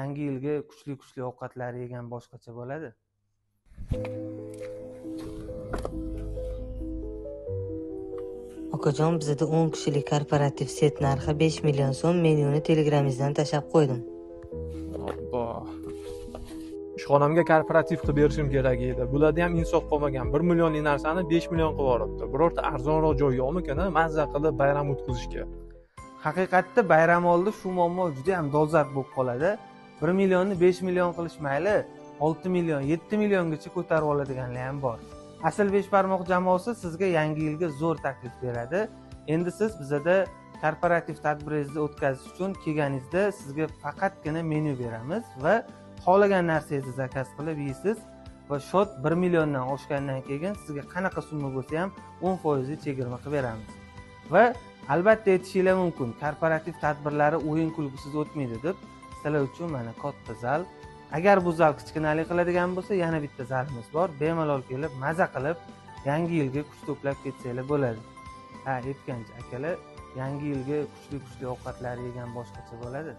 Yangi yilga kuchli kuchli ovqatlar yegan boshqacha bo'ladi. Okajon, bizda 10 kishilik korporativ set narxi 5 million so'm, menyuni Telegramingizdan tashlab qo'ydim. Obbo. Ishxonamga korporativ qilib berishim kerak edi. Bularda ham insof qolmagan. 1 millionlik narsani 5 million qilib yuboribdi. Birorta arzonroq joy yo'qmikan, mazza qilib bayram o'tkazishga? Haqiqatda bayram oldi shu muammo juda ham dolzarb bo'lib qoladi. 1 millionni 5 million qilish mayli, 6 million, 7 milliongacha ko'tarib oladiganlar ham bor. Asl 5 barmoq jamoasi sizga yangi yilga zo'r taklif beradi. Endi siz bizada korporativ tadbiringizni o'tkazish uchun kelganingizda sizga faqatgina menyu beramiz va xohlagan narsangizni zakaz qilib yeysiz va shot 1 milliondan oshgandan keyin sizga qanaqa summa bo'lsa ham 10% chegirma qilib beramiz. Va albatta aytishinglar mumkin, korporativ tadbirlari o'yin kulgisiz o'tmaydi deb. Sizlar uchun mana katta zal. Agar bu zal kichkinalik qiladigan bo'lsa, yana bitta zalimiz bor. Bemalol kelib, maza qilib, yangi yilga kuch to'plab ketsanglar bo'ladi. Ha, aytgancha akalar, yangi yilga kuchli kuchli ovqatlar yegan boshqacha bo'ladi.